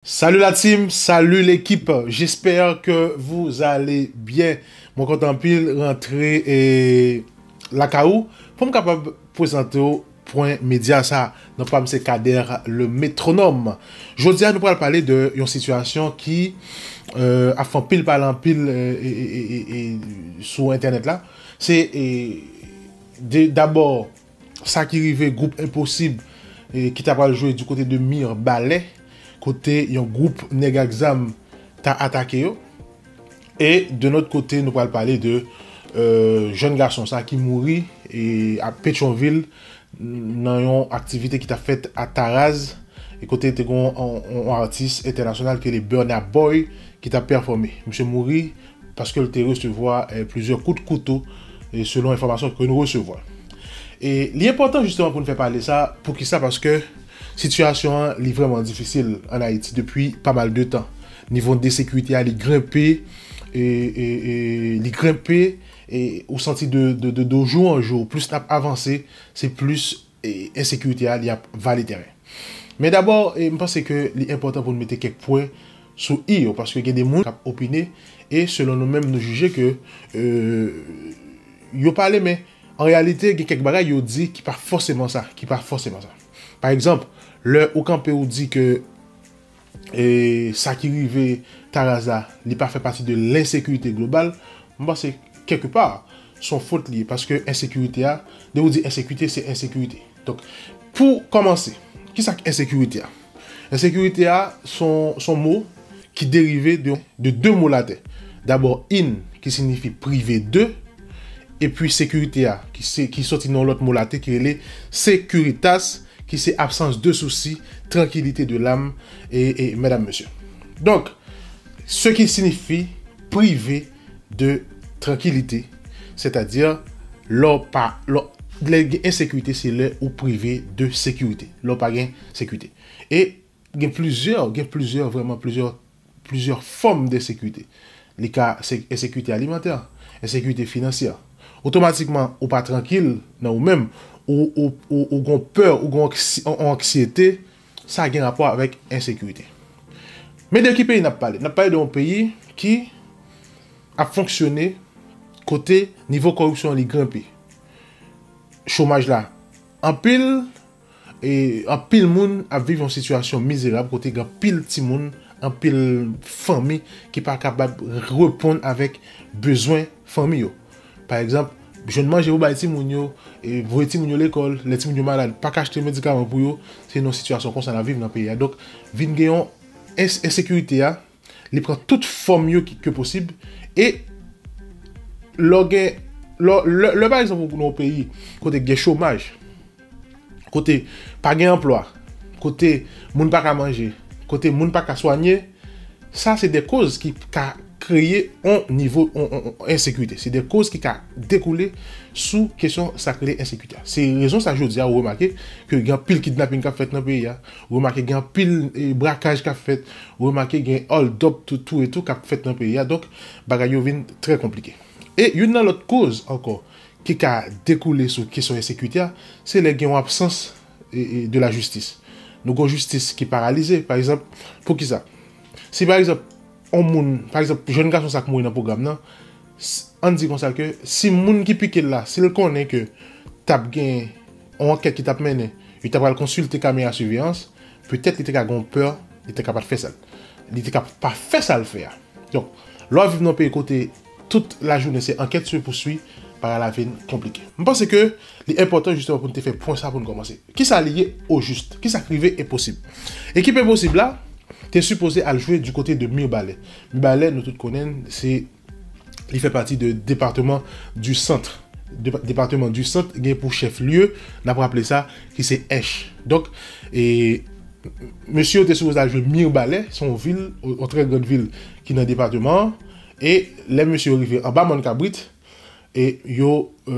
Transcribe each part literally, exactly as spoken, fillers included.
Salut la team, salut l'équipe, j'espère que vous allez bien. Mwen kontan anpil rantre e, lakay ou pou m kapab prezante w pwen medya sa. Non pa m se Kader le métronome. Jodi a nou pral pale de yon sitiyasyon ki euh, ap fè anpil pale anpil euh, e, e, e, e, sou entènèt la. Se e, de, dabò sa ki rive gwoup Enposib e, ki ta pral jwe di kote de Mirbalè, kote yon gwoup nèg ak zam ta atake yo. E de nòt kote, nou pral pale de euh, jèn gason sa ki mouri e, a Petyonvil nan yon aktivite ki t ap fèt a Taraz, e kote te gen yon, yon, yon atis entènasyonal ki rele Burna Boy ki t ap pèfòme. Misye mouri paske l te resevwa eh, plizyè kout kouto, e selon enfòmasyon ke nou resevwa. E li enpòtan jisteman pou n fè pale sa, poukisa? Paske sitiyasyon an li vrèman difisil ann Ayiti depi pa mal de tan. Nivo de sekirite a li grenpe, e, e, e, li grenpe, e ou santi de, de, de, de jou an jou, plis n ap avanse, se plis e, ensekirite a li ap vale teren. Men dabò, e, m panse ke li enpòtan pou n mete kèk pwen sou i yo, paske gen de moun k ap opine, e selon nou menm, nou jije ke e, yo pale, men an reyalite, gen kèk bagay yo di ki pa fòseman sa, ki pa fòseman sa. Pa egzanp, lè ou kanpe ou di ke e, sa ki rive Taraz la, li pa fè pati de lensekirite global, m panse kèlkepa, se yon fot li ye, paske ensekirite a, lè ou di ensekirite, se ensekirite. Donk, pou kòmanse, kisa k ensekirite a? Ensekirite a, se yon, se yon mo ki derive de, de de mo latè. Dabò, in, ki siyifi prive de, epi sekirite a, ki, se, ki soti nan yon lòt mo latè ki rele securitas, ki se absans de sousi, trankilite de lam, e, e medam, mesye. Donk, ce qui signifie privé de tranquillité, sètadi lè w pa, lè, lè gen ensekirite, se lè ou prive de sekirite, lè w pa gen sekirite. E gen plizyè, gen plizyè, vrèman plizyè, plizyè fòm de sekirite. Li ka se ensekirite alimantè, ensekirite finansyè. Otomatikman, ou pa trankil nan ou menm, ou, ou, ou, ou gon pè, ou gon anksi- yon anksyete, sa gen rapò avèk ensekirite. Men de ki peyi n ap pale? N ap pale de yon peyi ki ap fonksyone kote nivo kòripsyon li grenpe. Chomaj la anpil, e anpil moun ap viv yon sitiyasyon mizerab kote gen anpil timoun, anpil fanmi ki pa kapab reponn avèk bezwen fanmi yo. Pa egzanp, jwenn manje pou bay timoun yo, e voye timoun yo lekòl, lè timoun yo malad, pa ka achte medikaman pou yo, se nan yon sitiyasyon konsa n ap viv nan peyi a. Donk, vin gen yon ens- ensekirite a, li pran tout fòm yo ki, ke posib, e lè w gen, lè, lè, lè, pa egzanp, ou nan yon peyi kote gen chomaj, kote pa gen anplwa, kote moun pa ka manje, kote moun pa ka swanye, sa se de koz ki ka kreye yon nivo yon, yon, yon ensekirite. Se de koz ki ka dekoule sou kesyon sa k rele ensekirite a. Se rezon sa jodi a ou remake ke gen anpil kidnaping k ap fèt nan peyi a, ou remake gen anpil e, brakaj k ap fèt, ou remake gen hold up tou, tou e tou k ap fèt nan peyi a. Donk, bagay yo vin trè konplike. E youn nan lòt koz ankò ki ka dekoule sou kesyon ensekirite a, se lè gen yon absans e, e, de la jistis. Nou gen yon jistis ki paralize, pa egzanp, poukisa? Si pa egzanp, yon moun, pa egzanp, jèn gason sa k mouri nan pwogram nan, s- ann di konsa ke si moun ki pike l la, si l konnen ke t ap gen yon ankèt ki t ap mennen, li ta pral konsilte kamera siveyans, petèt li te ka gen yon pè, li te ka pa t fè sa. Li te ka pa fè sa l fè a. Donk, lè w ap viv nan yon peyi kote tout lajounen se ankèt se pouswi, bagay la vin konplike. M panse ke li enpòtan jisteman pou n te fè pwen sa pou n kòmanse. Kisa li ye o jis? Kisa k rive Enposib? Ekip Enposib la te sipoze al jwe di kote de Mibalè. Mibalè, nou tout konnen l, se li fè pati de depatman di Sant. Depa- Depatman di Sant gen pou chèf lye, n ap raple sa, ki se Ench. Donk, e, mesye yo te sipoze al jwe Mibalè, se yon vil, yon, yon trè grann vil ki nan depatman an. E lè mesye yo rive anba Mòn Kabrit, e yo, e,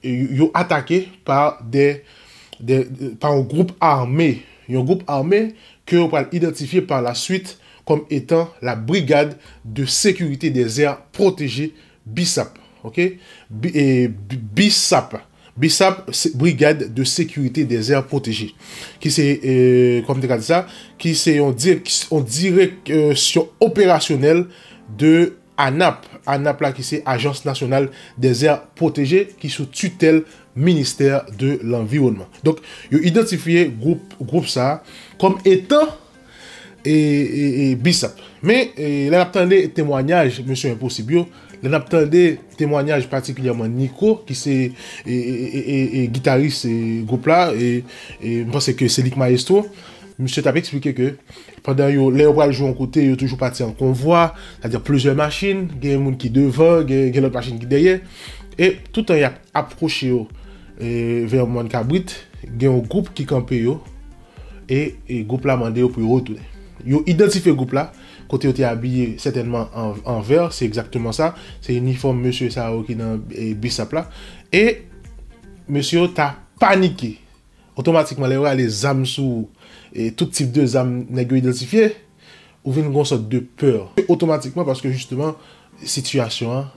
e yo atake pa de, de, pa yon gwoup ame. Yon gwoup ame ke yo pral idantifye pa la swit kòm etan la Brigade de Sécurité des Aires Protégées, BSAP. Ok? Bi- e, bi- BSAP. BSAP, se Brigade de Sécurité des Aires Protégées, ki se, euh, kòman m te ka di sa, ki se yon dirèk-, yon direksyon operasyonèl de ANAP. ANAP la ki se Agence Nationale des Aires Protégées, ki sou titèl Ministère de l'Environnement. Donk, yo idantifye gwoup, gwoup sa a kòm etan e, e, e BSAP. Men, e, lè n ap tande temwanyaj mesye Enposib yo, lè n ap tande temwanyaj patikilyèman Nico, ki se, e, e, e, e, e gitaris, e, gwoup la, e, e m panse ke se li k mayestwo, misye t ap eksplike ke pandan yo, lè yo pral jwe yon kote, yo toujou pati an konvwa, sètadi plizyè machin, gen moun ki devan, gen, gen lòt machin ki dèyè, e toutan y ap apwoche yo, e, vè Mòn Kabrit, gen yon gwoup ki kanpe yo, e, e gwoup la mande yo pou yo retounen. Yo idantifye gwoup la, kote yo te abiye sètènman an, an vè, se egzakteman sa, se inifòm mesye sa yo ki nan, e, BSAP la, e mesye yo ta panike. Otomatikman, lè yo rale zam sou ou, e tout tip de zam nèg yo idantifye, ou vin gon sòt de pè. Otomatikman, paske jisteman, sitiyasyon an,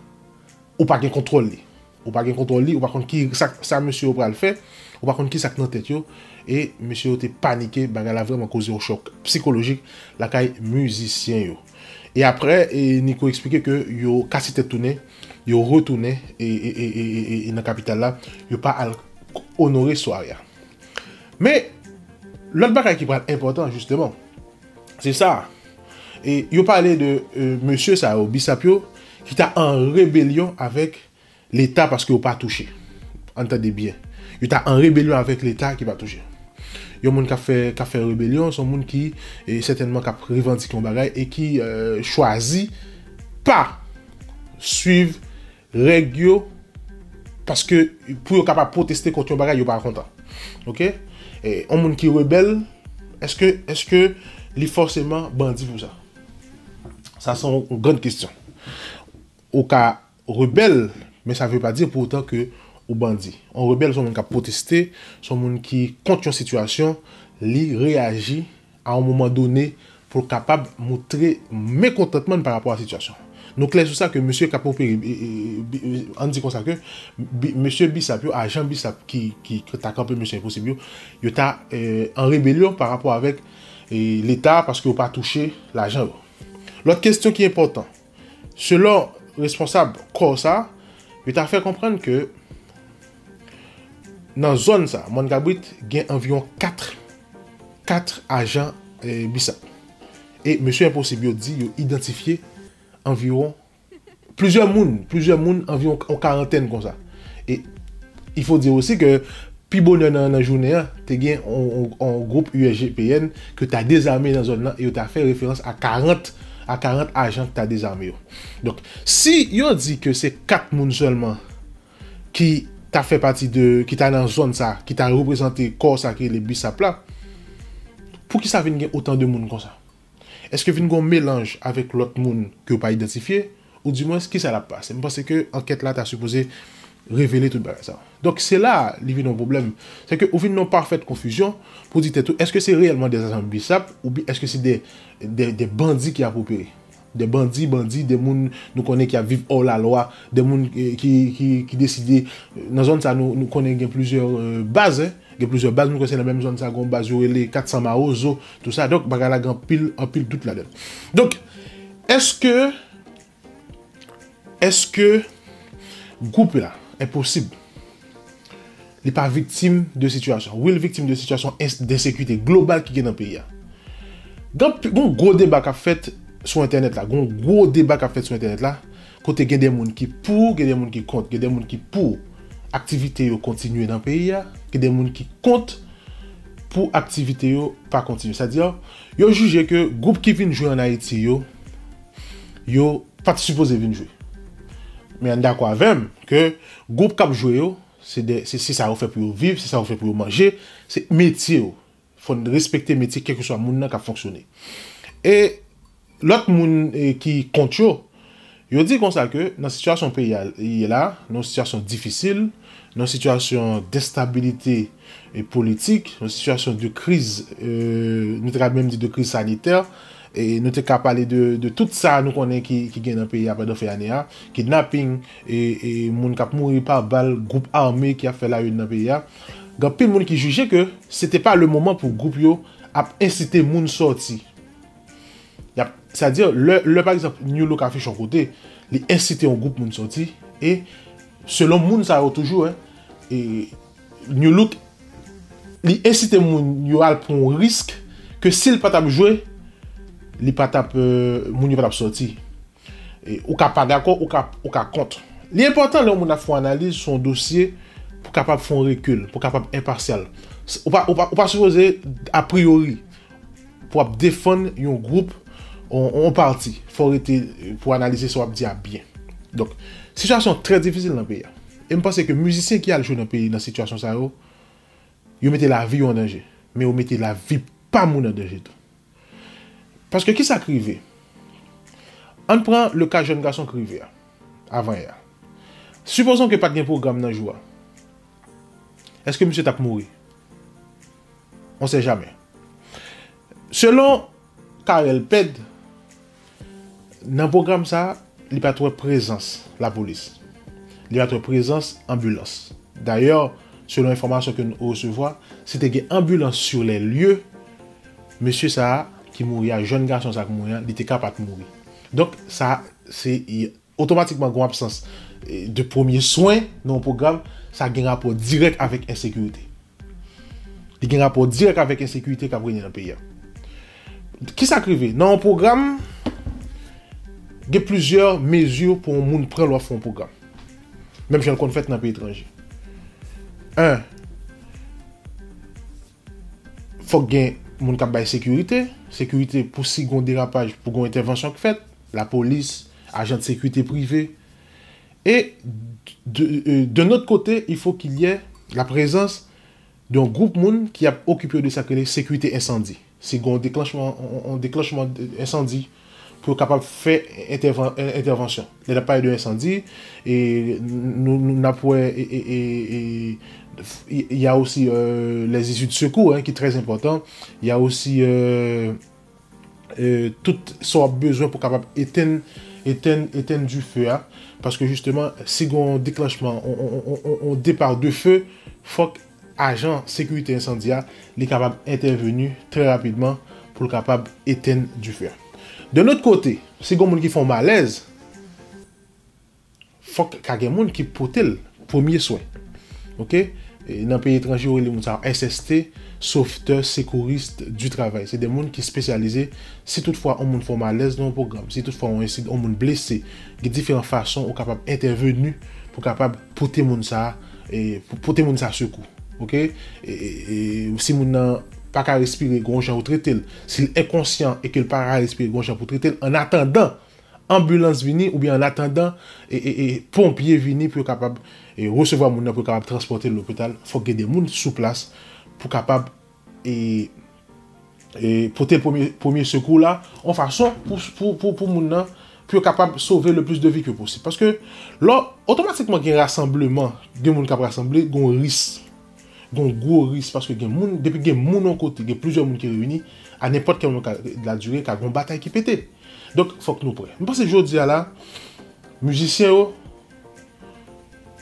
ou pa gen kontwòl li. Ou pa gen kontwòl li, ou pa konn ki sa, sa mesye yo pral fè, ou pa konn ki sa k nan tèt yo, e mesye yo te panike, bagay la vrèman koze yon chòk sikolojik lakay mizisyen yo. E apre, e Nico eksplike ke yo kase tèt tounen, yo retounen, e, e, e nan kapital la, yo pa al onore sware a. Men, lòt bagay ki pral enpòtan, jisteman, se sa. E yo pale de, e, mesye sa yo, BSAP yo, ki ta an rebelyon avèk Leta paske yo pa touche. Ann tande byen. Yo ta an rebelyon avèk Leta ki pa touche. Yon moun k ap fè, k ap fè rebelyon, se yon moun ki, e, sètènman k ap revandike yon bagay e ki, e, chwazi pa swiv règ yo, paske pou yo kapab pwoteste kont yon bagay yo pa kontan. Oke? E, yon moun ki rebèl, èske, èske li fòseman bandi pou sa? Sa se yon, yon grann kesyon. Ou ka rebèl, men sa vle pa di pou otan ke ou bandi. Yon rebèl se yon moun k ap pwoteste, se yon moun ki kont yon sitiyasyon, li reyaji a yon moman done pou l kapab montre mekontantman l pa rapò a sitiyasyon. Nou klè sou sa ke mesye k ap opere, e, e, e, ann di konsa ke bi-, mesye BSAP yo, ajan BSAP ki, ki, ki ta kanpe mesye Enposib yo, yo ta, e, an rebelyon pa rapò avèk, e, Leta paske yo pa touche lajan yo. Lòt kesyon ki enpòtan, selon responsab kò sa, yo ta fè konprann ke nan zòn sa, Mòn Kabrit, gen anviwon kat, kat ajan, e, BSAP. E mesye Enposib yo di yo idantifye anviwon plizyè moun, plizyè moun, anviwon yon karantèn konsa. E il faut dire aussi que pi bonè nan, nan jounen an, te gen yon, yon, yon gwoup U S G P N ke ta dezame nan zòn nan e yo ta fè referans a karant, a karant ajan ki ta dezame yo. Donk, si yo di ke se kat moun sèlman ki ta fè pati de, ki ta nan zòn sa, ki ta reprezante kò sa ki rele BSAP la, poukisa vin gen otan de moun konsa? Èske vin gen yon melanj avèk lòt moun ke yo pa idantifye? Oudimwens, kisa l ap pase? M panse ke ankèt la ta sipoze revele tout bagay sa. Donk, se la li vin yon pwoblèm. Se ke ou vin nan yon pafèt konfizyon pou di tèt ou, èske se reyèlman de ajan BSAP oubyen èske se de, de, de bandi ki ap opere? De bandi, bandi, de moun nou konnen ki ap viv hors la loi, de moun, eh, ki, ki, ki deside, nan zòn sa nou, nou konnen gen plizyè, eh, baz, eh. Gen plizyè baz, nou konnen se nan menm zòn sa, gen yon baz yo rele kat san Mawozo, tout sa. Donk, bagay la gen anpil, anpil dout ladan l. Donk, èske, èske gwoup la, Enposib, li pa viktim de sitiyasyon? Wi, l viktim de sitiyasyon ens-, densekirite global ki gen nan peyi a. Gen anpi-, gen yon gwo deba k ap fèt sou entènèt la. Gen yon gwo deba k ap fèt sou entènèt la. Kote gen de moun ki pou, gen de moun ki kont. Gen de moun ki pou aktivite yo kontinye nan peyi a. Gen de moun ki kont pou aktivite yo pa kontinye. Sa di, yo jije ke gwoup ki vin jwe ann Ayiti yo, yo pa t sipoze vin jwe. Men ann dakò avè m ke gwoup k ap jwe yo, se de, se, se sa yo fè pou yo viv, se sa yo fè pou yo manje, se metye yo. Fò n respekte metye kèlkeswa moun nan k ap fonksyone. E lòt moun, e, ki kont yo, yo di konsa ke nan sitiyasyon peyi a ye la, nan yon sitiyasyon difisil, nan yon sitiyasyon denstabilite, e, politik, nan yon sitiyasyon de kriz, e, nou te ka menm di de kriz sanitè, E nou te ka pale de, de tout sa nou konnen ki, ki gen nan peyi a pandan fen ane a. Kidnaping, e, e moun k ap mouri pa bal, gwoup ame ki ap fè layòn nan peyi a. Gen anpil moun ki jije ke se te pa le moman pou gwoup yo ap ensite moun sòti. Y ap, sa di, lè, lè pa egzanp, New Look afiche yon kote, li ensite yon gwoup moun sòti, e selon moun sa yo toujou, e, New Look, li ensite moun yo al pran yon risk ke si l pa t ap jwe, li pa t ap, e, moun yo pa t ap sòti. E, ou ka pa dakò, ou ka, ou ka kont. Li enpòtan lè yon moun ap fè yon analiz sou yon dosye pou kapab fè yon rekil, pou kapab enpasyal. Ou pa, ou pa, ou pa sipoze, a priyori, pou ap defann yon gwoup, yon, yon pati. Fò w rete pou analize sa w ap di a byen. Donk, sitiyasyon trè difisil nan peyi a. E m panse ke mizisyen ki al jwe nan peyi nan sitiyasyon sa yo, yo mete lavi yo an danje. Men yo mete lavi pa moun an danje tou. Paske kisa k rive? Ann pran le ka jèn gason k rive a, avan yè a. Sipozon ke pa t gen pwogram nan jou a. Èske misye t ap mouri? On sait jamais. Selon Carel Ped, nan pwogram sa, li pa t wè prezans lapolis. Li pa t wè prezans anbilans. Dayè, selon enfòmasyon ke nou resevwa, si te gen anbilans sur les lieux, mesye sa a ki mouri a, jèn gason sa a ki mouri a, li te ka pa t mouri. Donk, sa, se, otomatikman gen yon absans, e, de premye swen nan yon pwogram, sa gen rapò dirèk avèk ensekirite. Li gen rapò dirèk avèk ensekirite k ap renye nan peyi a. Kisa k rive? Nan yon pwogram, gen plizyè mezi pou yon moun pran lè w ap fè yon pwogram. Menm jan l konn fèt nan peyi etranje. En, fòk gen moun k ap bay sekirite. Sekirite pou si gen yon derapaj, pou gen yon entèvansyon k fèt, lapolis, ajan de sekirite prive. E de, de, de notre côté, il faut qu'il y ait la présence d'un gwoup moun ki ap okipe yo de sa k rele sekirite ensandi. Si gen yon deklanchman, yon, yon deklanchman de ensandi, pou yo kapab fè entèvan-, en-, entèvansyon. Lè n ap pale de ensandi, e nou, nou, n ap wè, e, e, e, e, y a aussi, euh, les issues de secours, hein, ki trè enpòtan. Y a aussi, euh, euh, tout sa w ap bezwen pou kapab etenn, etenn, etenn dife a. Paske jisteman, si gen yon deklanchman, yon, yon, yon, yon, yon depa de fe, fòk ajan sekirite ensandi a, li kapab entèveni trè rapidman pou l kapab etenn dife a. De lòt kote, si gen moun ki fè yon malèz, fòk ka gen moun ki pote l premye swen. Oke? E nan peyi etranje, yo rele moun sa yo S S T, sauveteur secouriste du travail. Se de moun ki espesyalize, si toutfwa yon moun fè yon malèz nan yon pwogram, si toutfwa yon ensid-, yon moun blese, gen diferan fason ou kapab entèveni pou kapab pote moun sa, e, pou pote moun sa sekou. Oke? E, e, e, si moun nan pa ka respire, gen yon jan ou trete l. Si l enkonsyan e ke l pa ka respire, gen yon jan pou trete l. An atandan, anbilans vini, oubyen an atandan, e, e, e, ponpye vini pou yo kapab, e, resevwa moun nan, pou yo kapab transpòte l lopital, fòk gen de moun sou plas pou kapab, e, e, pote l premye, premye sekou la, yon fason pou, pou, pou, pou moun nan, pou yo kapab sove le plis de vi ke posib. Paske, lò, otomatikman gen rasanbleman, gen moun k ap rasanble, gen yon ris. Gen yon gwo ris, paske gen moun, depi gen moun yon kote, gen plizyè moun ki reyini, a nenpòt kèl moman ka, de la dire, ka gen yon batay ki pete. Donk, fòk nou prè. M panse jodi a la, mizisyen yo,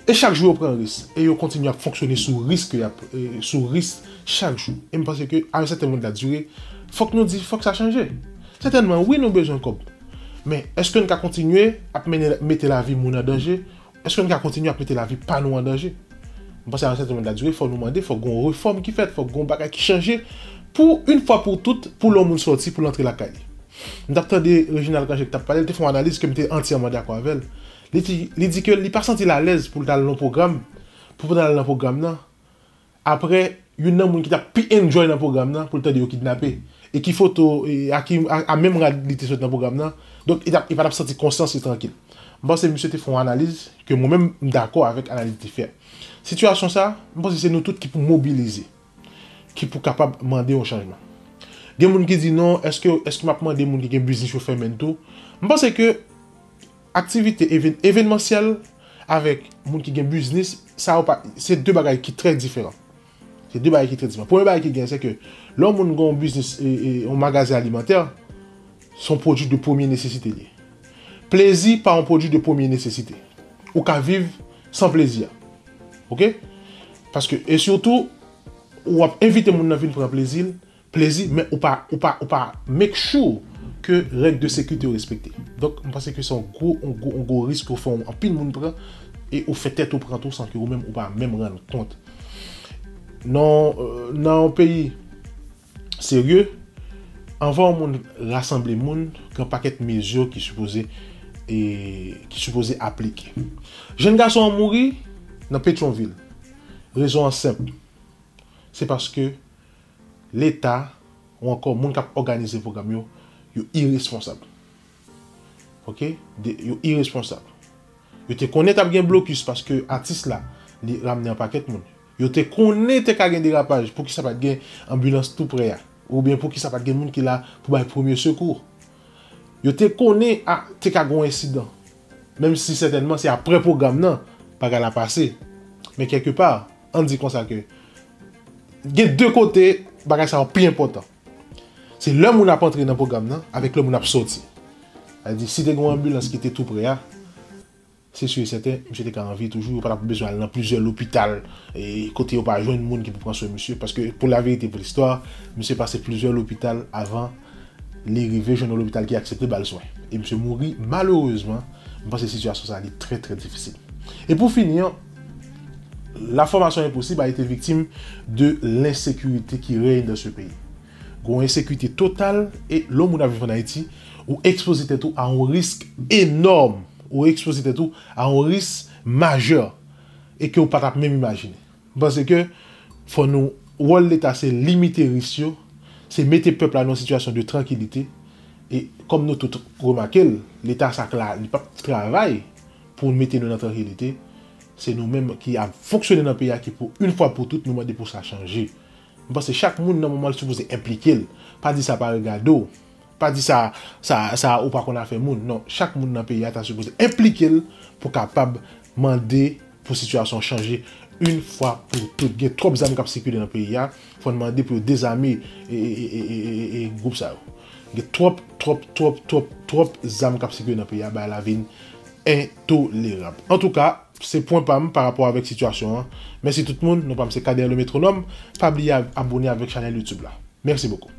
e chak jou yo pran ris, e yo kontinye ap fonksyone sou ris ke y ap, e, sou ris chak jou. E m panse ke, a yon sèten moman de la dire, fòk nou di, fòk sa chanje. Sètènman, wi, nou bezwen kòb. Men, èske n ka kontinye ap mennen, mete lavi moun an danje? Èske n ka kontinye ap mete lavi pa nou an danje? M panse a yon sèten moman de la dire, fò nou mande, fò gen yon refòm ki fèt, fò gen yon bagay ki chanje pou, yon fwa pou tout, pou lè yon moun sòti, pou l antre lakay li. M t ap tande Reginald Cangé ki t ap pale, li te fè yon analiz ke m te antyèman dakò avè l. Li di, li di ke li pa santi l alèz pou l t al nan pwogram, pou l t al nan pwogram nan, apre youn nan moun ki t ap pi enjoy nan pwogram nan, pou l tande yo kidnape. E ki foto, e, a ki, a, a menm rad li te sot nan pwogram nan. Donk, li t ap, li pa t ap santi konsyans li trankil. M panse misye te fè yon analiz ke mwen menm, m dakò avèk analiz li te fè. Sitiyasyon sa, m panse se nou tout ki pou mobilize, ki pou kapab mande yon chanjman. Gen moun ki di non, èske, èske m ap mande moun ki gen biznis yo fèmen l tou? M panse ke aktivite even-, evenmansyèl avèk moun ki gen biznis, sa yo pa, se de bagay ki trè diferan. Se de bagay ki trè diferan. Premye bagay ki gen, se ke lè yon moun gen yon biznis, e, e, yon magazen alimantè, Se yon pwodui de premye nesesite li ye. Plezi pa yon pwodui de premye nesesite. Ou ka viv san plezi a. Oke? Paske, e sitou, ou ap envite moun nan vin pran plezi l, plezi, men ou pa, ou pa, ou pa make sure ke règ de sekirite yo respekte. Donk, m panse ke se yon gwo, yon gwo, yon gwo risk ke w fè anpil moun pran, e ou fè tèt ou pran tou san ke ou menm ou pa menm rann kont. Nan, euh, nan yon peyi serye, anvan yon moun rasanble moun, gen pakèt mezi ki sipoze, e, ki sipoze aplike. Jèn gason an mouri nan Petyonvil. Rezon an senp. Se paske Leta ou ankò moun k ap òganize pwogram yo, yo iresponsab. Oke? De, yo iresponsab. Yo te konnen t ap gen blokis paske atis la, li ramne yon pakèt moun. Yo te konnen te ka gen derapaj, poukisa pa t gen anbilans tou prè a? Oubyen poukisa pa t gen moun ki la pou bay premye sekou? Yo te konnen a, te ka gen yon ensidan. Menm si sètènman se aprè pwogram nan, bagay la pase. Men kèlkepa, ann di konsa ke gen de kote bagay sa yo pi enpòtan. Se lè moun ap antre nan pwogram nan, avèk lè moun ap sòti. Sa vle di, si te gen yon anbilans ki te tou prè a, se si e sèten, misye te ka an vi toujou, yo pa t ap bezwen al nan plizyè lopital, e kote yo pa jwenn moun ki pou pran swen misye, paske pou laverite, pou listwa, misye pase plizyè lopital avan li rive jwenn yon lopital ki aksepte ba l swen. E misye mouri, malerezman, m panse sitiyasyon sa li trè, trè difisil. E pou fini, la formation impossible a été victime de l'insécurité qui règne dans ce pays. Gon ensekirite total, e lè yon moun ap viv an Ayiti, ou ekspoze tèt ou a yon risk enòm. Ou ekspoze tèt ou a yon risk majè e ke ou pa t ap menm imajine. M panse ke fò nou, wòl Leta se limite risk yo, se mete pèp la nan yon sitiyasyon de trankilite. E kòm nou tout remake l, Leta sa k la, li p ap travay pou mete nou nan trankilite. Se nou menm ki ap fonksyone nan peyi a ki pou, yon fwa pou tout, nou mande pou sa chanje. M panse chak moun nan moman l sipoze enplike l. Pa di sa pa regade w. Pa di sa, sa, sa ou pa konn afè moun. Non, chak moun nan peyi a ta sipoze enplike l pou kapab mande pou sitiyasyon chanje yon fwa pou tout. Gen twòp zam k ap sikile nan peyi a. Fò n mande pou yo dezame e, e, e, e, e, e, e gwoup sa yo. Gen twòp, twòp, twòp, twòp, twòp zam k ap sikile nan peyi a. Bagay la vin entolerab. Antouka, se pwen pa m pa rapò avèk sitiyasyon an. Mèsi tout moun. Non pa m se Kader le Métronome. Pa bliye ab-, abone avèk chanèl YouTube la. Merci beaucoup.